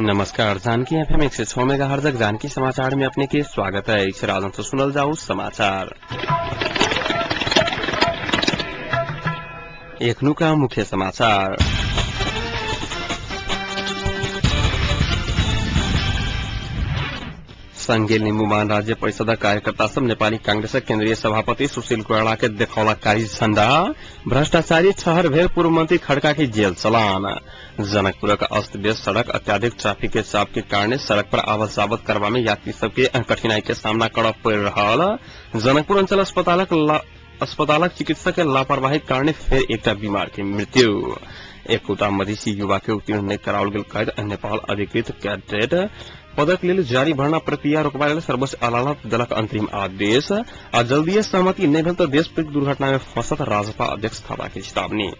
नमस्कार, Janaki FM 106 megahertz Janaki समाचार में अपने के स्वागत है। राजन से सुनल जाऊ समाचार। एखनुका मुख्य समाचार। संघीय लिम्बुमान राज्य परिषद कार्यकर्ता सब नेपाली कांग्रेसक केन्द्रीय सभापति सुशील कोइराला के देखौला कारी झण्डा। भ्रष्टाचारी ठहर भेल पूर्व मंत्री खड़का की जेल चलान। जनकपुरक अस्त व्यस्त सड़क अत्याधिक ट्रैफिक के चाप के कारण सड़क पर आवत जावत करबा में यात्री सबके कठिनाई के सामना करऽ पड़ि रहल। जनकपुर अंचल अस्पतालक चिकित्सक के लापरवाही कारण फेर एकटा बीमार के मृत्यु। एकटा मधेसी युवा के उत्तीर्ण नहि कराओल गेल कहैत नेपाल अधिकृत कैडेट पदक लेल जारी भर्ना प्रक्रिया रोकबा लेल सर्वोच्च अदालत देलक अंतरिम आदेश। आ जल्दीए सहमति नहि भेल तऽ देश पैघ दुर्घटना में फंसत राजपा अध्यक्ष थापा के चेतावनी।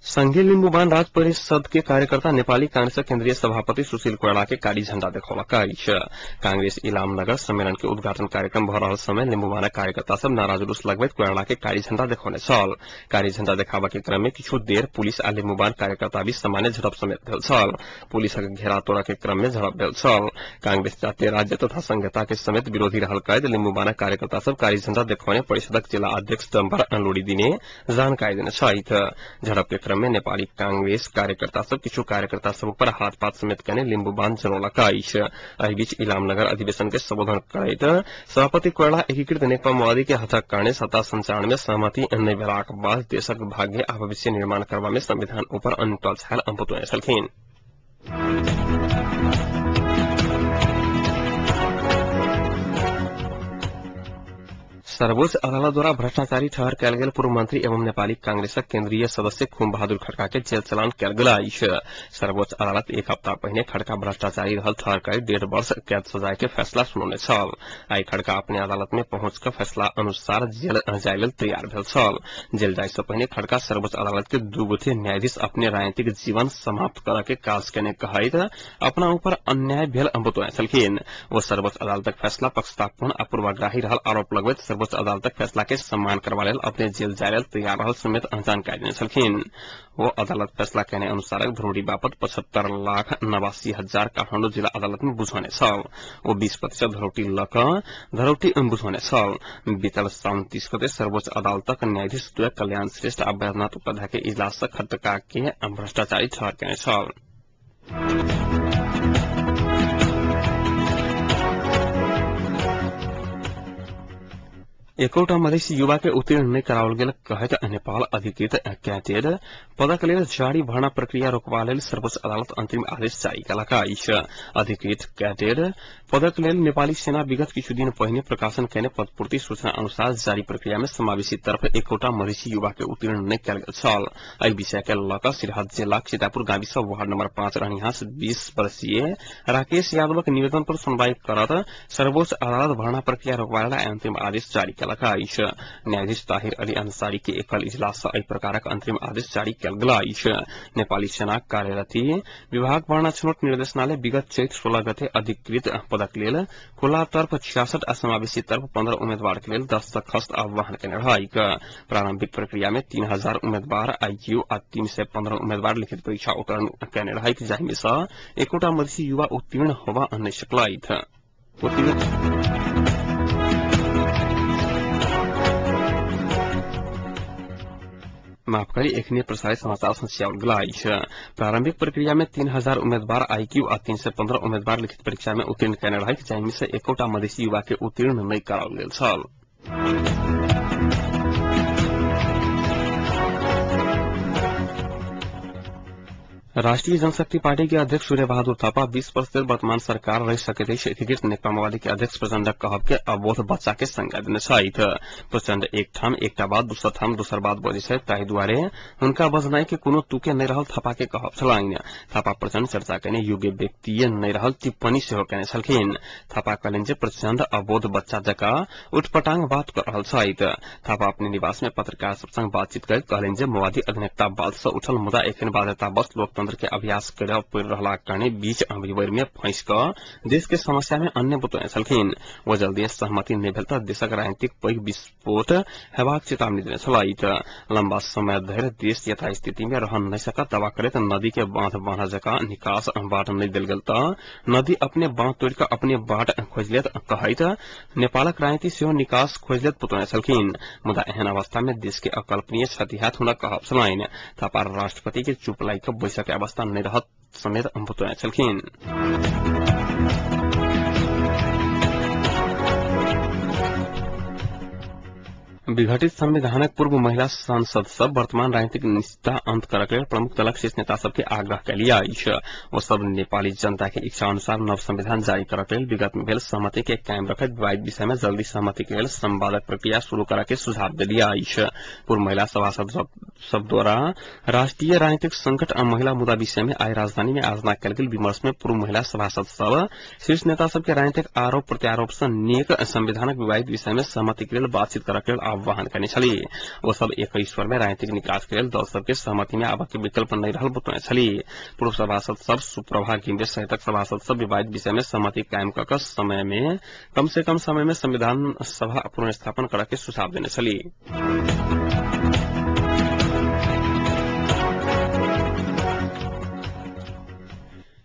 संघीय लिम्बुबान राज परिषद के कार्यकर्ता नेपाली कांग्रेस केन्द्रीय सभापति सुशील कोइराला के कारी झण्डा देखौलक अछि। कांग्रेस इलाम नगर सम्मेलन के उद्घाटन कार्यक्रम भऽ रहल समय लिम्बुबानक कार्यकर्ता सब नारा जुलूस लगबैत कोइराला के कारी झण्डा देखौने छल। कारी झण्डा देखाबऽ के क्रम में किछु देर पुलिस आ लिम्बुबान कार्यकर्ता बीच सामान्य झड़प समेत भेल छल। पुलिसक घेरा तोड़ऽ के क्रम में झड़प भेल छल। कांग्रेस जातीय राज्य तथा संघीयता के समेत विरोधी रहल कहैत लिम्बुबानक कार्यकर्ता सब कारी झण्डा देखौने परिषदक जिला अध्यक्ष डम्बर लोड़ी दिने जानकारी देने छथि। झड़प के क्रम में नेपाली कांग्रेस कार्यकर्ता सब किछु कार्यकर्ता सब पर हाथ पात समेत कने लिम्बुबान जनौलक अछि। एहि बीच इलाम नगर अधिवेशन के संबोधन करैत सभापति कोइराला एकीकृत नेकपा माओवादी के हटक कारणे सत्ता संचालन में सहमति नहि भेलाक बाद देशक भाग्य आ भविष्य निर्माण करबा में संविधान ऊपर अनटल छायल बतौने छलखिन। सर्वोच्च अदालत द्वारा भ्रष्टाचारी ठहर कयल गेल पूर्व मंत्री एवं नेपाली कांग्रेसक केन्द्रीय सदस्य खूम बहादुर खड़का के जेल चलान कयल गेल अछि। सर्वोच्च अदालत एक हप्ता पहिने खड़का भ्रष्टाचारी रहल ठहर करि 1.5 वर्ष कैद सजाय के फैसला सुनौने छल। आइ खड़का अपने अदालत में पहुंच कऽ फैसला अनुसार जेल जाय लेल तैयार भेल छल। जेल जाय से पहिने खड़का सर्वोच्च अदालत के दू गोटे न्यायाधीश अपने राजनीतिक जीवन समाप्त करऽ के काज केने कहैत अपना ऊपर अन्याय भेल बतौने छलखिन। ओ सर्वोच्च अदालतक फैसला पक्षपातपूर्ण आ पूर्वाग्रही रहल आरोप लगबैत सर्वोच्च अदालतक फैसला के सम्मान करबा लेल अपने जेल जाय लेल तैयार रहल समेत जानकारी देने छलखिन। ओ अदालत फैसला केने अनुसारक धरोहरी बापत 75,89,000 काठमाडौँ जिला अदालत में बुझौने छल। ओ 20% धरोहरी लऽ कऽ धरोहरी बुझौने छल। बीतल साउन 30 गते सर्वोच्च अदालतक न्यायाधीश द्वय कल्याण श्रेष्ठ आ बैद्यनाथ उपाध्याय के इजलास सँ खड़का के भ्रष्टाचारी ठहर केने छल। एकोटा मधेसी युवा के उत्तीर्ण नहि कराओल गेल कहैत नेपाल अधिकृत कैडेट पदक लेल जारी भर्ना प्रक्रिया रोकबा लेल सर्वोच्च अदालत अंतरिम आदेश जारी केलक अछि। अधिकृत कैडेट पदक लेल नेपाली सेना विगत किछु दिन पहिने प्रकाशन केने पदपूर्ति सूचना अनुसार जारी प्रक्रिया में समावेशी तरफ एकोटा मधेसी युवा के उत्तीर्ण नहि कयल गेल छल। एहि विषय के लऽ कऽ सिरहा जिलाक सीतापुर गाविस वार्ड नंबर 5 रहनिहार 20 वर्षीय राकेश यादवक निवेदन पर सुनवाई करत सर्वोच्च अदालत भर्ना प्रक्रिया रोकबा लेल अंतरिम आदेश जारी केलक अछि। न्यायाधीश ताहिर अली अंसारी के एकल इजलास सँ एहि प्रकारक अंतरिम आदेश जारी कयल गेल अछि। नेपाली सेना कार्यरती विभाग भर्ना छनौट निर्देशनालय विगत चैत 16 गते अधिकृत पदक लेल खुला तर्फ 66 आ समावेशी तर्फ 15 उम्मीदवार के लेल दस्तखत आह्वान केने रहैक। प्रारंभिक प्रक्रिया में 3000 उम्मीदवार आईक्यू आ 315 उम्मीदवार लिखित परीक्षा उत्तीर्ण केने रहैक, जाहि में सँ एकोटा मधेसी युवा उत्तीर्ण होबा नहि सकलथि। माफ करी, एखने प्रसारित समाचार संस्याउल गेल अछि। प्रारंभिक प्रक्रिया में 3000 उम्मीदवार आईक्यू आ 315 उम्मीदवार लिखित परीक्षा में उत्तीर्ण केने रहैक, जाहि में से एकोटा मधेसी युवा के उत्तीर्ण नहि कराओल गेल छल। राष्ट्रीय जनशक्ति पार्टी के अध्यक्ष सूर्य बहादुर थापा 20 वर्ष धरि वर्तमान सरकार रहि सकैत अछि एकीकृत नेकपा माओवादी के अध्यक्ष प्रचण्डक कहब के अबोध बच्चा के संज्ञा देने छथि। प्रचण्ड एक ठाम एकटा बात दोसर ठाम दोसर बात बजै छथि, ताहि दुआरे हुनका बजनाइ के कोनो तुके नहि रहल थापा के कहब छलनि। थापा प्रचण्ड चर्चा केने योग्य व्यक्तिये नहि रहल टिप्पणी सेहो केने छलखिन। थापा कहलनि जे प्रचण्ड अबोध बच्चा जकाँ उटपटांग बात कऽ रहल छथि। थापा अपने निवास में पत्रकार सब संग बातचीत करैत कहलनि जे माओवादी अधिनेता बात सँ उठल मुदा एखन बाध्यतावश लोकतंत्र तंत्र के अभ्यास करय पड़ि रहलाक कारणे बीच अभिवर में फंसि कऽ देश के समस्या में अन्य बतौने छलखिन। ओ जल्दी सहमति नहि भेल तऽ देशक राजनीतिक पैघ विस्फोट हेबाक चेतावनी देने छलथि। लंबा समय धरि देश यथास्थिति में रह नहि सकत दावा करैत नदी के बांध बान्ह जकाँ निकास बाट नहि देल गेल तऽ नदी अपने बांध तोड़ि कऽ अपने बाट खोजि लेत कहैत नेपालक राजनीति सेहो निकास खोजि लेत बतौने छलखिन। मुदा एहन अवस्था में देश के अकल्पनीय क्षति हैत हुनक कहब छलनि। थापा राष्ट्रपति के चुप लागि कऽ बैसक के अवस्था नहि रहत समेत बतौने छलखिन। विघटित संविधानक पूर्व महिला सांसद सब वर्तमान राजनीतिक निष्ठा अंत करक लेल प्रमुख दलक शीर्ष नेता सबके आग्रह कयलिया अछि। ओ सब नेपाली जनता के इच्छा अनुसार नव संविधान जारी करक लेल विगत में भेल सहमति के कायम रखैत विवादित विषय में जल्दी सहमति के लेल संवादक प्रक्रिया शुरू करऽ के सुझाव देलिया अछि। पूर्व महिला सभासद सब द्वारा राष्ट्रीय राजनीतिक संकट आ महिला मुद्दा विषय में आइ राजधानी में आयोजना कयल गेल विमर्श में पूर्व महिला सभासद सब शीर्ष नेता सबके राजनीतिक आरोप प्रत्यारोप सँ नेक संविधानक विवादित विषय में सहमति के लेल बातचीत करक लेल आह्वान करने छली। ओ सब एक स्वर में राजनीतिक निकास के लेल दल सबके सहमति में आबक के विकल्प नहि रहल बतौने छली। पूर्व सभासद सब सुप्रभा घिमिरे सहितक सभासद सब विवादित विषय में सहमति कायम कऽ समय में कम से कम समय में संविधान सभा पुनर्स्थापन करऽ के सुझाव देने छली।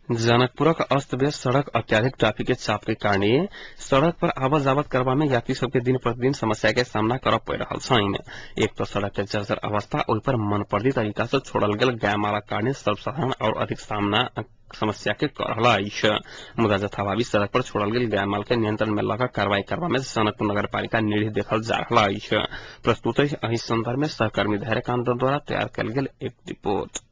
जनकपुरक अस्त व्यस्त सड़क अत्याधिक ट्रैफिक के चाप के कारणे सड़क पर आवत जावत करबा में यात्री सबके दिन प्रतिदिन समस्या के सामना करऽ पड़ि रहल छनि। एक तो सड़क के जर्जर अवस्था, ओहि पर मनपर्दी तरीका से छोड़ल गेल गायमालक कारणे सर्वसाधारण और अधिक सामना समस्या के कर रहल अछि। मुदा जथाभावी सड़क पर छोड़ल गेल गायमाल के नियंत्रण में लऽ कार्रवाई करबा में जनकपुर नगरपालिका निरीह देखल जा रहल अछि। प्रस्तुत अछि एहि संदर्भ में सहकर्मी धैर्यकांत द्वारा तैयार कयल गेल एक रिपोर्ट।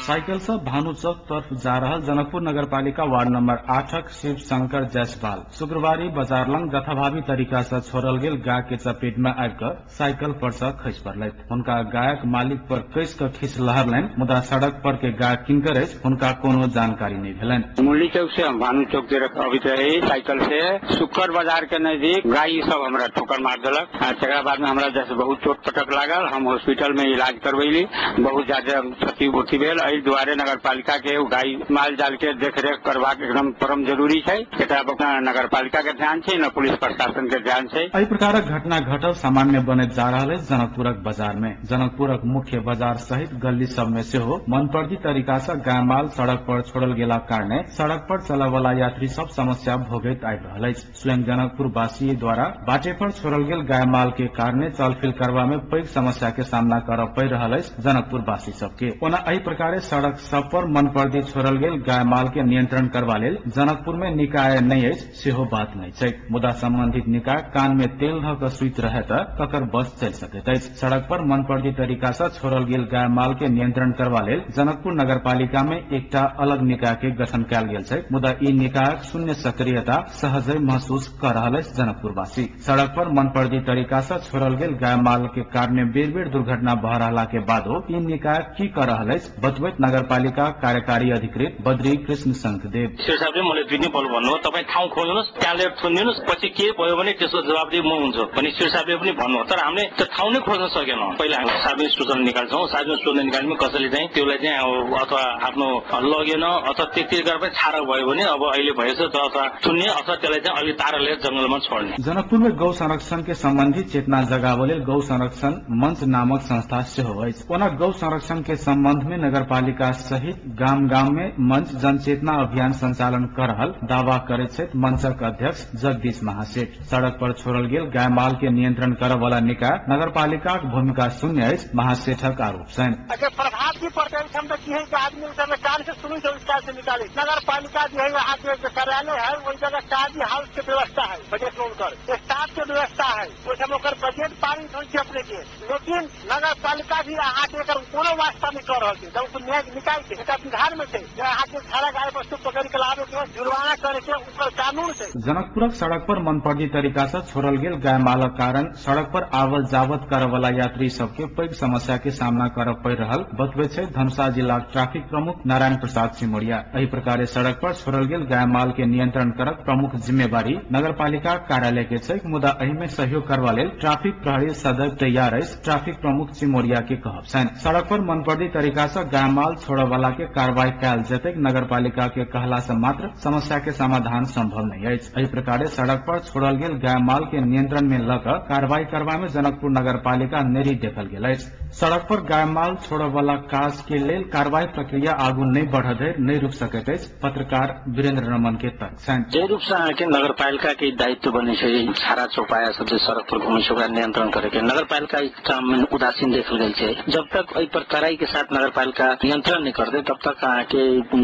साइकिल से भानु चौक तरफ जा रहल जनकपुर नगरपालिका वार्ड नंबर 8 शिव शंकर जायसवाल शुक्रवारी बाजार लंग जथाभावी तरीका से छोड़ल गेल गाय के चपेट में आबि कऽ साइकिल पर से खसि पड़लथि। हुनका गायक मालिक पर कसि कऽ खींच लहरलनि, मुदा सड़क पर के गाय किनकर अछि हुनका कोनो जानकारी नहि भेलनि। मुरली चौक से हम भानु चौक तरफ अबैत रही साइकिल से, शुक्र बाजार के नजदीक गाय सब हमरा ठोकर मार देलक। तकरा बाद में हमरा जैसे बहुत चोट पटक लागल, हम हॉस्पिटल में इलाज करबैली, बहुत ज्यादा क्षति उति भेल। एहि दुआरे नगरपालिका के गाय माल जाल के देखरेख करबाक एकदम परम जरूरी छै। एकरा पर नगरपालिका के ध्यान छै न पुलिस प्रशासन के ध्यान छै। एहि प्रकारक घटना घटल सामान्य बनैत जा रहल अछि जनकपुरक बाजार में। जनकपुरक मुख्य बाजार सहित गल्ली सब में सेहो मनपर्दी तरीका से गायमाल सड़क पर छोड़ल गेलाक कारणे सड़क पर चलय वाला यात्री सब समस्या भोगैत आबि रहल अछि। स्वयं जनकपुर वासी द्वारा बाटे पर छोड़ल गेल गायमाल के कारणे चलफिल करबा में पैघ समस्या के सामना करऽ पड़ि रहल अछि जनकपुर वासी सबके। ओना एहि प्रकारे सड़क सब पर मनपर्दी छोड़ल गेल गायमाल के नियंत्रण करबा लेल जनकपुर में निकाय नहि अछि सेहो बात नहि छै। मुदा संबंधित निकाय कान में तेल धऽ कऽ सुति रहे तऽ ककर बस चलि सकैत अछि। सड़क पर मनपर्दी तरीका से छोड़ल गेल गायमाल के नियंत्रण करबा लेल जनकपुर नगरपालिका में एकटा अलग निकाय के गठन कयल गेल छै, मुदा ई निकायक शून्य सक्रियता सहजे महसूस कऽ रहल अछि जनकपुरवासी। सड़क पर मनपर्दी तरीका से छोड़ल गेल गायमाल के कारणे बेर बेर दुर्घटना भऽ रहला के बादो ई निकाय की कऽ रहल अछि बतबैत नगरपालिका कार्यकारी अधिकृत बद्री कृष्ण शंखदेव। साहबले मलाई दुई दिन पल्ट भन्नुभयो, तपाईँ ठाउँ खोज्नुहोस्, त्यहाँनिर थुनिदिनुहोस्, पछि के भयो भने त्यसको जवाबदेही म हुन्छु अनि श्री साहबले पनि भन्नुभयो। तर हामीले त्यो ठाउँ नै खोज्न सकेनौँ। पहिला हामी सार्वजनिक सूचना निकाल्छौँ, सार्वजनिक सूचना निकाल्नु कसैले चाहिँ त्यसलाई चाहिँ अथवा आफ्नो लगेन अथवा त्यति गरेर पनि छारा भयो भने अब अहिले भएछ त अथवा थुन्ने अथवा त्यसलाई चाहिँ अलिक तारा लिएर जंगलमा छोड्ने। जनकपुर में गौ संरक्षण के सम्बन्धी चेतना जगाबऽ लेल गौ संरक्षण मंच नामक संस्था सेहो अछि। ओना गौ संरक्षण के सम्बन्ध में नगरपालिका सहित गाम गाम में मंच जनचेतना अभियान संचालन कर रहल दावा करैत छथि मंचक अध्यक्ष जगदीश महासेठ। सड़क पर छोड़ल गेल गायमाल के नियंत्रण करऽ वाला निकाय नगरपालिकाक भूमिका शून्य अछि महासेठक आरोप छनि। प्रभाव भी पड़तै की है कि आदमी कान से सुनी से निकाले। नगरपालिका जो है यहाँ के कार्यालय है वही जगह काजी हाउस के व्यवस्था है, बजट उनकर स्टाफ के व्यवस्था है, ओहिठाम ओकर बजट पारित होइ छै अपने के, लेकिन नगरपालिका भी अहाँ के एकर कोनो वास्ता नहीं कर रहल छै। जब न्यायिक निकाय छै, एकटा विधान में छै जे अहाँके सारा गाय वस्तु पकड़ के लाबे के जुर्माना करे के ऊपर कानून छै। जनकपुरक सड़क पर मनपर्दी तरीका से छोड़ल गेल गाय मालक कारण सड़क पर आवत जावत करय वाला यात्री सबके पैघ समस्या के सामना करय पड़ि रहल बतबै छै धनुषा जिलाक ट्रैफिक प्रमुख नारायण प्रसाद सिमोरिया। एहि प्रकारे सड़क पर छोड़ल गेल गाय माल के नियंत्रण करक प्रमुख जिम्मेवारी नगरपालिका कार्यालय के छै, मुदा एहि में सहयोग करबा लेल ट्रैफिक प्रहरी सदैव तैयार अछि, ट्रैफिक प्रमुख सिमोरिया के कहब छनि। सड़क पर मनपर्दी तरीका से गाय माल छोड़य वाला के कार्रवाई कयल जेतै नगरपालिका के कहला से मात्र समस्या के समाधान संभव नहीं अछि। एहि प्रकारे सड़क पर छोड़ल गेल गाय माल के नियंत्रण में लऽ कऽ कार्रवाई करबा में जनकपुर नगरपालिका नेरी देखल गेल अछि। सड़क पर गाय माल छोड़य वाला काज के लेल कार्रवाई प्रक्रिया आगू नहि बढ़ धरि नहि रुकि सकैत अछि, पत्रकार वीरेंद्र रमन के तर्क छनि। जे रूप से अहाँके नगरपालिका के दायित्व बनै छै छाड़ा चौपाया सब जे सड़क पर घुमै छै ओकरा नियंत्रण करे के, नगरपालिका ई काम में उदासीन देखल गेल छै। जब तक एहि पर कड़ाई के साथ नगरपालिका नियंत्रण नहीं करते तब तक अहाँके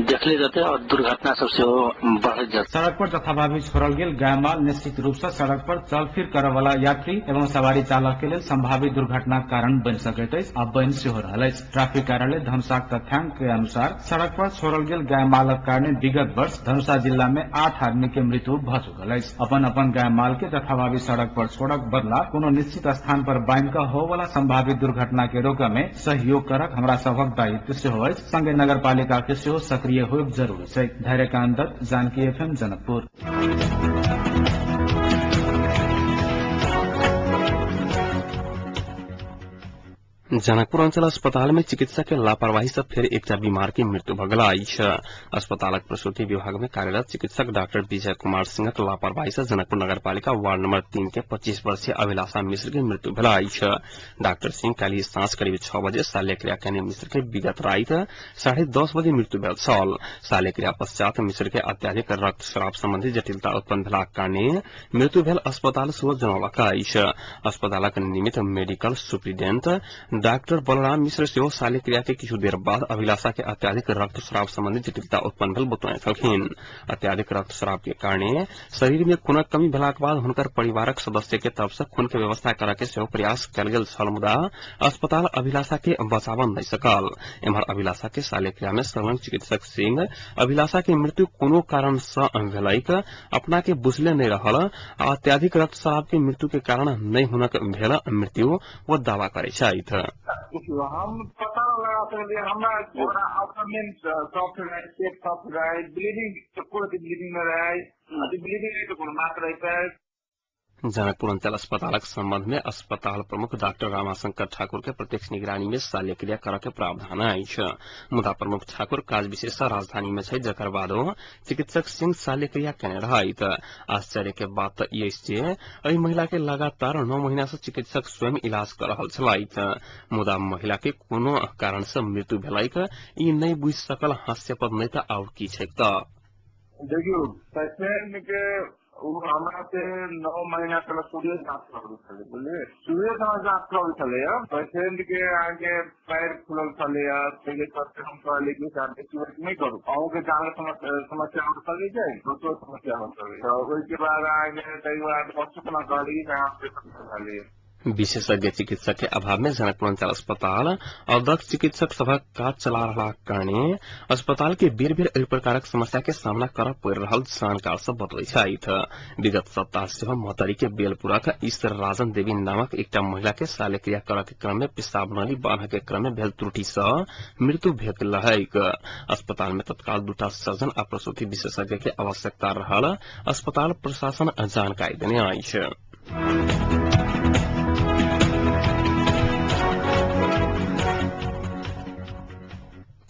देखले जेतै और दुर्घटना सब सेहो बढ़ैत जेतै। सड़क पर जथाभावी छोड़ल गेल गाय माल निश्चित रूप से सड़क पर चल फिर करय वाला यात्री एवं सवारी चालक के लेल संभावित दुर्घटना कारण बनि सकैत अछि आ बनि सेहो रहल अछि। ट्रैफिक कार्यालय धनुषाक तथ्यांक के अनुसार सड़क पर छोड़ल गेल गाय मालक कारणे विगत वर्ष धनुषा जिला में 8 आदमी के मृत्यु भऽ चुकल अछि। अपन अपन गाय माल के जथाभावी सड़क पर छोड़क बदला कोनो निश्चित स्थान पर बान्हि कऽ होय वाला संभावित दुर्घटना के रोकय में सहयोग करक हमरा सभक दायित्व सेहो अछि, संगे नगरपालिका के सेहो सक्रिय होयब जरूरी छै। धैर्यकांत दत्त, जानकी एफएम, जनकपुर। जनकपुर अंचल अस्पताल में चिकित्सक के लापरवाही से फेर एकटा बीमार के मृत्यु भऽ गेल अछि। अस्पतालक प्रसूति विभाग में कार्यरत चिकित्सक डॉक्टर विजय कुमार सिंहक लापरवाही से जनकपुर नगरपालिका वार्ड नंबर 3 के 25 वर्षीय अभिलाषा मिश्र के मृत्यु भेल अछि। डॉक्टर सिंह काल्हि साँझ करीब 6 बजे शल्यक्रिया कयने मिश्र के विगत राति 10:30 बजे मृत्यु भेल छल। शल्यक्रिया पश्चात मिश्र के अत्याधिक रक्तस्राव संबंधी जटिलता उत्पन्न भेलाक कारणे मृत्यु भेल अस्पताल सेहो जनौलक अछि। अस्पतालक निमित्त medical superintendent doctor Balram Mishra सेहो शल्यक्रिया के किछु देर बाद अभिलाषा के अत्याधिक रक्तस्राव संबंधी जटिलता उत्पन्न भेल बतौने छलखिन। अत्याधिक रक्तस्राव के कारणे शरीर में खूनक कमी भेलाक बाद हुनकर परिवारक सदस्य के तरफ से खून के व्यवस्था करय के सेहो प्रयास कयल गेल छल, मुदा अस्पताल अभिलाषा के बचाव नहि सकल। एम्हर अभिलाषा के शल्यक्रिया में संलग्न चिकित्सक सिंह अभिलाषा के मृत्यु कोनो कारण से भेलैक अपना के बुझले नहि रहल आ अत्याधिक रक्तस्राव के मृत्यु के कारण नहि हुनक भेल मृत्यु वो दावा करै छथि। हम पता लगा सकलियै, हमरा मेन सॉफ्ट रहै, पेट सॉफ्ट रहै, ब्लीडिंग एको रति ब्लीडिंग नहि रहै, ब्लीडिंग रहै तऽ कोनो बात रहितै। जनकपुर अंचल अस्पतालक संबंध में अस्पताल प्रमुख डॉक्टर रामाशंकर ठाकुर के प्रत्यक्ष निगरानी में शल्यक्रिया करय के प्रावधान अछि, मुदा प्रमुख ठाकुर काज विशेष राजधानी में छै, जकर बादो चिकित्सक सिंह शल्यक्रिया केने रहैत। आश्चर्य के बात तऽ ई अछि जे एहि महिला के लगातार 9 महीना से चिकित्सक स्वयं इलाज कऽ रहल छलथि, मुदा महिला के कोनो कारण से मृत्यु भेलैक ई नहि बुझि सकल हास्यास्पद नहि तऽ आओर की छैक। तऽ देखियौ पेशेंट के हमरा से 9 महीना पहले सूर्य जाँच करबै छलै, बुझलियै, सूर्य जाँच करबै छलै। पेशेंट के अहाँके पैर फूलल छलैया, ताहिके चलते हम कहलियै कि नहि करू, अहूँके जान समस्या हो सकै छै, दोसरो समस्या हो सकै। तऽ ओहिके बाद अहाँके ताहिके बाद डॉक्टर कहलियै कि अहाँ ऑपरेशन। विशेषज्ञ चिकित्सक के अभाव में जनकपुर अंचल अस्पताल और दक्ष चिकित्सक सभक काज चला रहलाक कारणे अस्पताल के बेर बेर एहि प्रकारक समस्या के सामना करय पड़ि रहल जानकार सब बतबै छथि। विगत सप्ताह सेहो महोत्तरी के बेलपुरक ईश्वर राजन देवी नामक एकटा महिला के शल्यक्रिया करय के क्रम में पेशाब नली बान्ह के क्रम में भेल त्रुटि से मृत्यु भेल रहैक। अस्पताल में तत्काल 2टा सर्जन आ प्रसूति विशेषज्ञ के आवश्यकता रहल अस्पताल प्रशासन जानकारी देने अछि।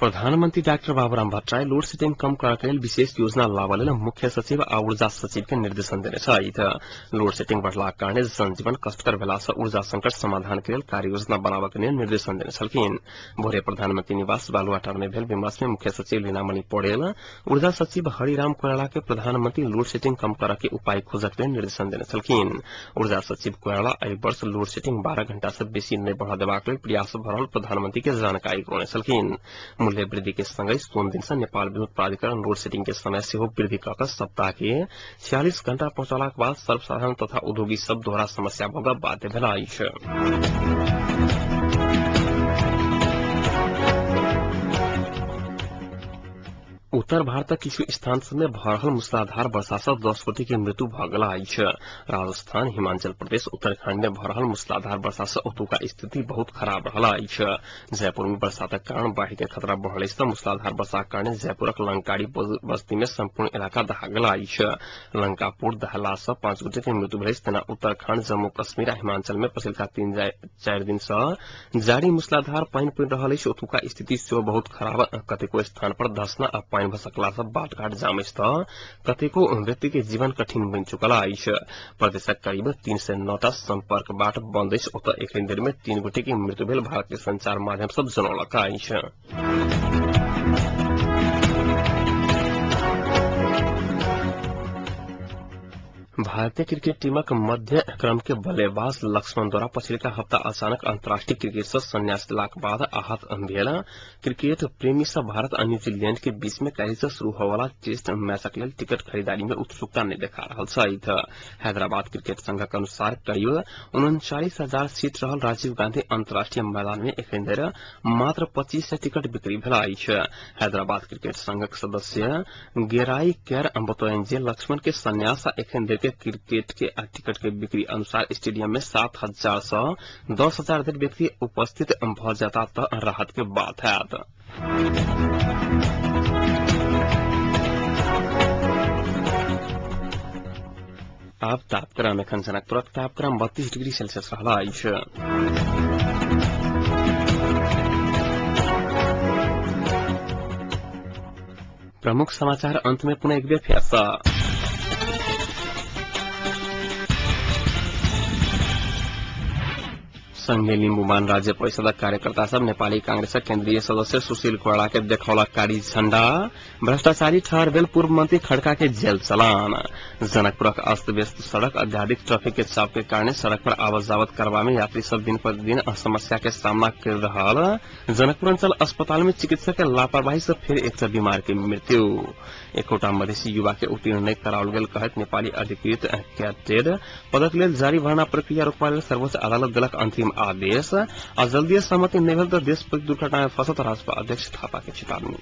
प्रधानमंत्री doctor Baburam Bhattarai load shedding कम करय के लेल विशेष योजना लाबय लेल मुख्य सचिव आ ऊर्जा सचिव के निर्देशन देने छथि। लोड सेटिंग बढ़लाक कारणे जनजीवन कष्टकर भेला से ऊर्जा संकट समाधान के लेल कार्य योजना बनाबय के लेल निर्देशन देने छलखिन। भोरे प्रधानमंत्री निवास बालुवाटार में भेल विमर्श में मुख्य सचिव लीनामणि पौडेल ऊर्जा सचिव हरिराम कोइराला के प्रधानमंत्री लोड सेटिंग कम करय के उपाय खोजक लेल निर्देशन देने छलखिन। ऊर्जा सचिव कोइराला एहि वर्ष लोड सेटिंग 12 घंटा से बेसी नहि बढ़ देबाक लेल प्रयास भऽ रहल प्रधानमंत्री के जानकारी करौने छलखिन। मूल्य वृद्धि के संगहि सोम दिन से नेपाल विद्युत प्राधिकरण लोड सेटिंग के समय सेहो वृद्धि कऽ कऽ सप्ताह के 46 घंटा पहुंचौलाक बाद सर्वसाधारण तथा उद्योगी सब दोहरा समस्या भोगब बाध्य भेल अछि। उत्तर भारतक किछु स्थान सब में भऽ रहल मूसलाधार वर्षा सँ 10 गोटे के मृत्यु भऽ गेल अछि। राजस्थान, हिमाचल प्रदेश, उत्तराखंड में भऽ रहल मूसलाधार वर्षा सँ ओतुका स्थिति बहुत खराब रहल अछि। जयपुर में बरसातक कारण बाढ़ि के खतरा बढ़ल अछि तऽ मूसलाधार वर्षाक कारण जयपुरक लंकारी बस्ती में संपूर्ण इलाका दहा गेल अछि। लंकापुर दहला सँ 5 गोटे के मृत्यु भेल अछि। तेना उत्तराखंड, जम्मू कश्मीर आ हिमाचल में पछिलका 3-4 दिन सँ जारी मूसलाधार पानि पड़ि रहल अछि। ओतुका स्थिति सेहो बहुत खराब। कतेको स्थान पर धसना आ पानि भसकला सँ बाट घाट जाम अछि तऽ कतेको व्यक्ति के जीवन कठिन बनि चुकल अछि। प्रदेशक करीब 309टा संपर्क बाट बंद अछि। ओतय एखन धरि में 3 गोटे के मृत्यु भेल भारतीय संचार माध्यम सब जनौलक अछि। भारतीय क्रिकेट टीमक मध्य क्रम के बल्लेबाज लक्ष्मण द्वारा पछिलका हप्ता अचानक अंतर्राष्ट्रीय क्रिकेट से संन्यास लेलाक बाद आहत भेल क्रिकेट प्रेमी सब भारत आ न्यूजीलैंड के बीच में काल्हि से शुरू होयवाला टेस्ट मैचक लेल टिकट खरीदारी में उत्सुकता नहि देखा रहल छथि। हैदराबाद क्रिकेट संघक अनुसार करीब 39,000 सीट रहल राजीव गांधी अंतर्राष्ट्रीय मैदान में एखन धरि मात्र 2500 टिकट बिक्री भेल अछि। हैदराबाद क्रिकेट संघक सदस्य गेराई कैर बतौलनि जे लक्ष्मण के संन्यास आ एखन धरि के क्रिकेट के टिकट के बिक्री अनुसार स्टेडियम में 7,000 से 10,000 धरि व्यक्ति उपस्थित भ जाता तऽ राहत के बात हैत। आब तापक्रम। एखन जनकपुरक तापक्रम 32 डिग्री सेल्सियस रहल अछि। प्रमुख समाचार अंत में पुनः एक बेर फेर सँ। संघीय लिम्बुमान राज्य परिषदक कार्यकर्ता सब नेपाली कांग्रेसक केन्द्रीय सदस्य सुशील कोइराला के देखौलक कारी झण्डा। भ्रष्टाचारी ठहर भेल पूर्व मंत्री खड़का के जेल चलान। जनकपुरक अस्त व्यस्त सड़क अत्याधिक ट्रैफिक के चाप के कारण सड़क पर आवत जावत करबा में यात्री सब दिन प्रतिदिन समस्या के सामना कर रहल। जनकपुर अंचल अस्पताल में चिकित्सक के लापरवाही से फिर एकटा बीमार के मृत्यु। एकोटा मधेसी युवा के उत्तीर्ण नहि कराओल गेल कहैत नेपाली अधिकृत कैडेट पदक लेल जारी भर्ना प्रक्रिया रोकबा लेल सर्वोच्च अदालत देलक अंतिम आदेश। आ जल्दीए सहमति नहि भेल तऽ देश पैघ दुर्घटना में फंसत राजपा अध्यक्ष थापा के चेतावनी।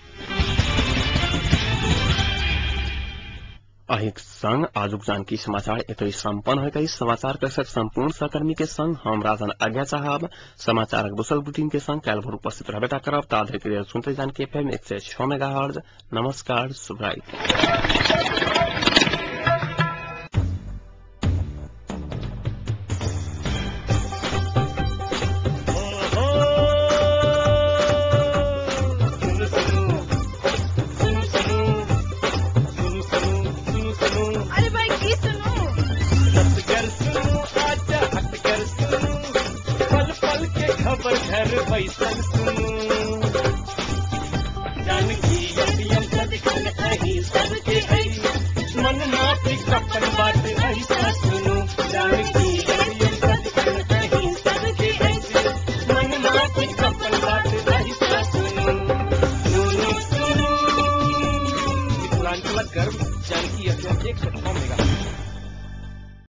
अहिक संग आजुक जानकी समाचार एतय सम्पन्न होइत अछि। समाचार कक्षक संपूर्ण सहकर्मी के संग हम राजन आज्ञा चाहब। समाचारक दोसर बुलेटिन के संग काल्हि भोर उपस्थित रहबेटा करब। ता धरि के लेल सुनते जानकी एफएम 106 मेगाहर्ट्ज। नमस्कार, शुभरात्रि। घर बैसल सुन।